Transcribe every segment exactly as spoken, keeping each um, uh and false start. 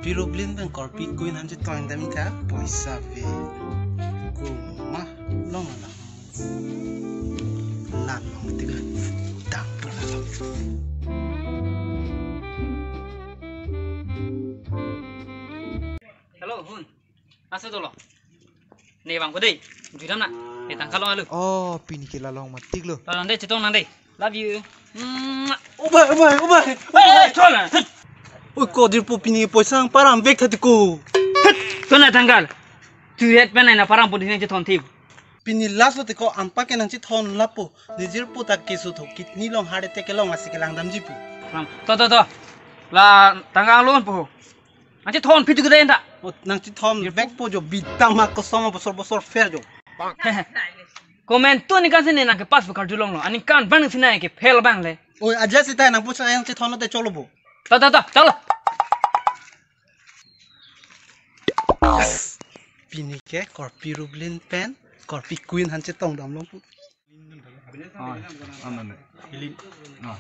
Pirublin pen korpi kuin han chetong dam ta poisa ave. Kuma long lang. Lang long tiga. Dam pura. Hello, Hun. Aso dolo. Ne bang ko dei. Judam na. Ne tangka long alu. Oh, pini ke la long matik lo. Long dei, chetong nang dei. Love you. Mwah. Obai, obai, obai. Eh, eh, chol na. Oi, ko jirpo pini poisa ang param vek thati ko. Chol na tanggal. Tu het pen na param po dine chethon thip. Pini last lo te ko ampa ke nangchethon lapo. Ne jirpo ta keso tho kidney long heart attack long asi ke langdamji pu. Ram. To, to, to. La tanggal lon po. Nangchethon phit tu ke dei ta. Oh, nangchethon vek po jo bidam ma kosom bosor bosor fair jo. Komantu aningkan si ne nang ke pass bokar julong lo. Aningkan bang si nang ke fail bang le. Oi, aja sita nang pusa nangchethon te cholo bo. Ta, ta, ta, cholo. Yes. Pini ke korpi rublin pen korpi kuin han chetong dam long pu. Ah, ano, ano. Hilin. Ah.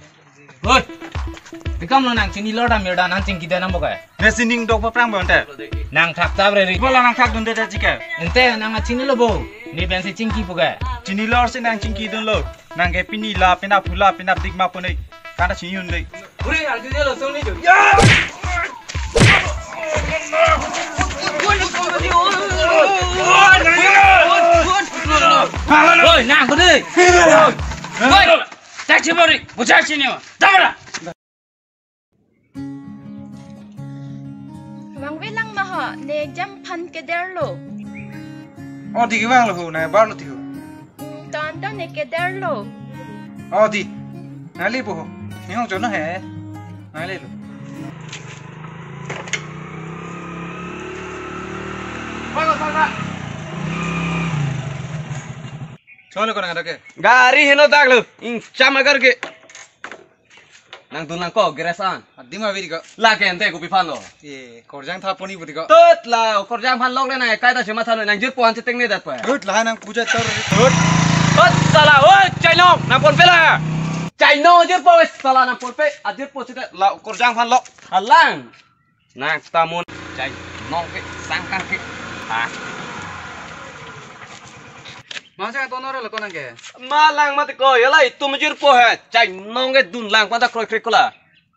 Hoi! Bekam lo nang chini lor dam mir dan nang chingki dam nang bo ke. Ne sining dok paprang bo ante. Nang thak tab re ri. Bola nang thak dun de de chike. Ante nang chini lo bo. Ne pen si chingki bo ke. Chini lor si nang chingki dun lo. Nang ke pini la pina phula pina dik ma pone. Kana chini un de. Uri, ang chini lo song ni jo. Ya! Oi, nang ko dei. Oi, tak chimori, bucha chini ma. Damra. Vangve lang ma ho, ne exam aphan keder lo. Oh, di vang lo ho, ne bar lo ti ho. Ton ton ne keder lo. Oh, di. Nali po ho. Ni hong chono he. Nali lo. Chole ko nang ke. Gari heno dak lo. Ingcham agar ke. Nang dun lang ko, geresan. Adim abi di ko. Lake ante kopi aphan lo. Ye, korjang tha poni budi ko. Tut la, korjang aphan lok le nang, kai ta sema tha lo, nang jirpo aphan cheteng ne dat pa. Tut la, nang puja tor. Tut. Tut, sala, oi, chainong, nang ponpe la. Chainong jirpo, sala, nang ponpe, ajirpo chete la, korjang aphan lok. Halang. Nang tamun chainong ke sangkang ke. Ha. Masa tonore lo ko nang ke? Malang mati ko yala itum jirpo he. Chainong ke dun lang panta kroi kroi kola.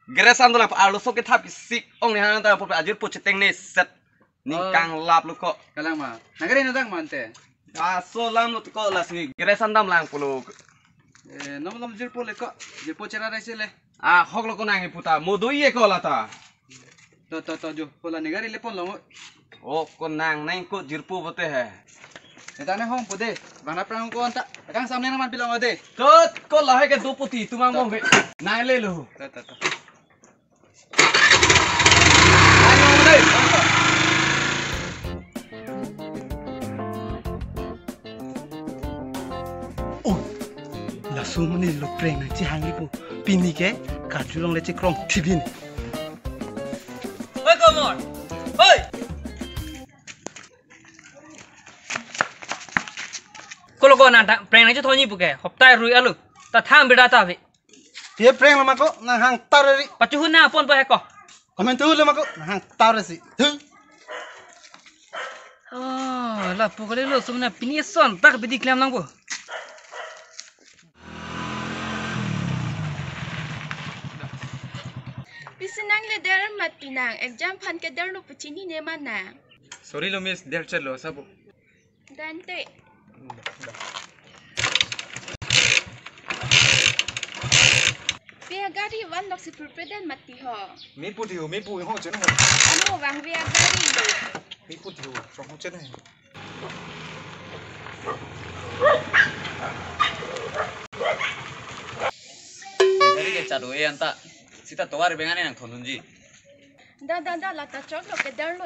Geresan dun lang arloso ke thap isik ong ni hang ta po ajirpo cheteng ne set. Ning Oh. Kang lap lo ko. Kalang ma. Nang ke ri no dang mante. Aso lam lo ko lasi geresan dam lang pulo. Eh, nom nom jirpo le ko. Jirpo chera rai se le. Ah, hok lo ko nang iputa. Modo iye ko lata. To, to, to, jo. Ko la ne gari le pon lo. Oh, ko nang nang ko jirpo bote he. Eta ne hong po de. Bana prang ko anta. Kang samne naman pilong de. Tot ko lahai ke do puti tumang bong ke. Nang le lo. To, to, to. Oh, laso mane lo prank nang chehang ipo. Pini ke karjulong le chekrong thibin. Oi, komor. Oi. Kolo ko nang ta prank nang chethon ipo ke. Hoptai rui alu. Ta thang beda ta bi. Ye prank lo ma ko, nang hang tar ri. Pachu hu na pon pa he ko. Comment tu lo ma ko, nang hang tar si. Thu. Oh, lapu kali lo sumna pini son tak bidi klem lang bo. Pisi nang le der mati nang exam aphan keder lo pu chinine ma nang. Sorry lo miss, der chelo sabo. Dante. Via gari van lok si purpre dan mati ho. Mi pu diu, mi pu ho chen ho. Ano vangve gari lo. Mi pu diu, chong ho chen ho. Gari ke chado e anta. Sita tovar bengan nang thondunji. Da, da, da, lata chok lo keder lo.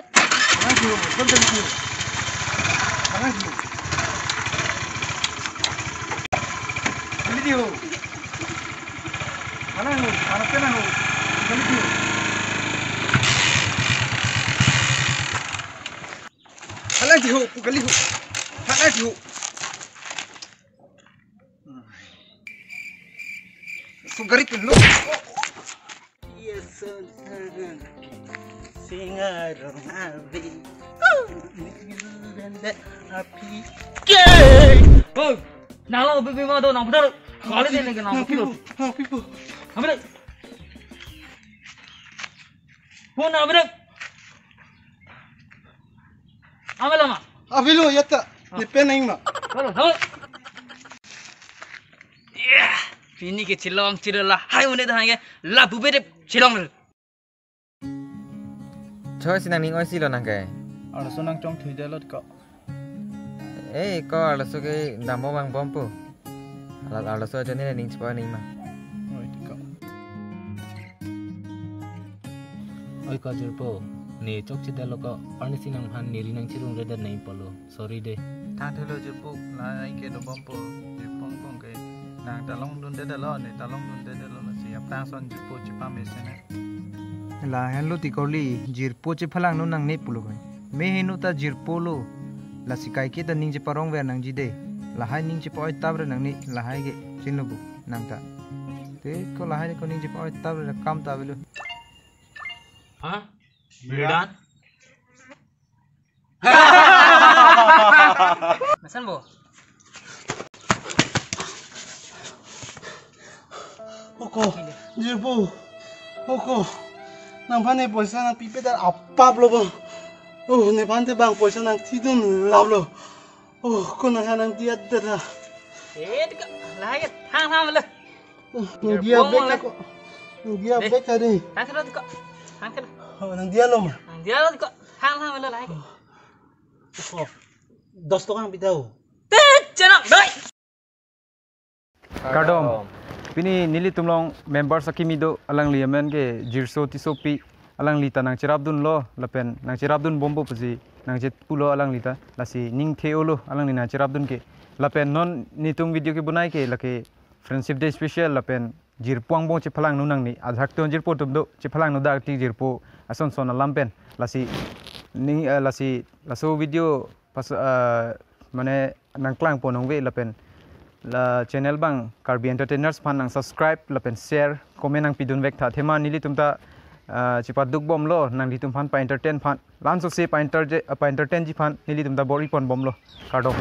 Mana ho, kon tadi ho. Mana ho. Kali di ho. Mana ho, mana kena ho. Kali di ho. Hala di ho, pu kali ho. Hala di ho. So gari pen lo. Yes, sir. Pingarong ave. Api. Ke. Oh, nalo bibi ma do nang betul. Kali ini ke nang kilo. Nang pipo. Nang betul. Pun nang betul. Ame lama. Avelo yata. Ah. Nepen nang ma. Halo, halo. Ya, pini ke chilong chilong la. Hai mune dah ke. La bube de chilong. Choi si nangning oi si lo nang ke. Arloso nang chongthui det lo ko. Eh, ko arloso ke dampo bang bompo. Arlo, arloso ajo ne ning chepa ning ma. Oi, ko. Oi, ko jirpo. Ne chokche det lo ko. Arni si nangphan neli nang chirung redet nai polo. Sorry de. Thangthelo jirpo, la ai ke dobompo, jirpo angbong ke. Nang ta longdunde det lo, ne ta longdunde det lo, lasi aphrang ason jirpo chepamesen. Lahenlo ti korli, jirpo chephalangno nangne pulo bai. Me heno ta jirpo lo. Lasi kaike ta ning cheparong ver nangji de. Lahai ning chepa-oi tap re nangne, lahai ke chinlo bu nang ta. Te ko lahai ko ning chepa-oi tap re kam ta avelo. Ha? Miran? Mesen bo? Oko, jirpo. Oko. Nangphan ne poisa nangpipe dar apap lo bo. Oh, nephan te bang poisa nangthidun lap lo. Oh, ko nangphan nangdiya dar la. Eh, tiko, lahai ke, thang thang le. Nangdiya bek ko. Nangdiya bek tadi. Thang thang tiko. Thang thang. Oh, nangdiya lo ma. Nangdiya lo tiko. Thang thang le lahai ke. Oh, dos toka nangpi tau. Te, chenak, doi. Kardom. Pini nelitum along members akimi do, alangli amen ke Jirso Tissopi, alangli ta nangcherapdunlo lapen nangcherapdun bompo pusi nangchepulo alangli ta, lasi ning the-olo alangli nangcherapdun ke. Lapen non netum video kebonai ke lake Friendship Day special lapen jirpo angbong chephalangno nangne, ajak ton jirpo atum do chephalangno dak ti jirpo ason son alam pen, lasi ning, eh, lasi laso video pas, eh, mane nangklangpon ongve lapen la channel bang Karbi Entertainers aphan nang subscribe lapen share, comment nangpidun vek tha, athema nelitum ta, eh, chepaduk bomlo, nanglitum aphan pa-entertain aphan, la-an sose pa-enter-, pa-entertain ji aphan nelitum ta bor-ipon bomlo. Kardom.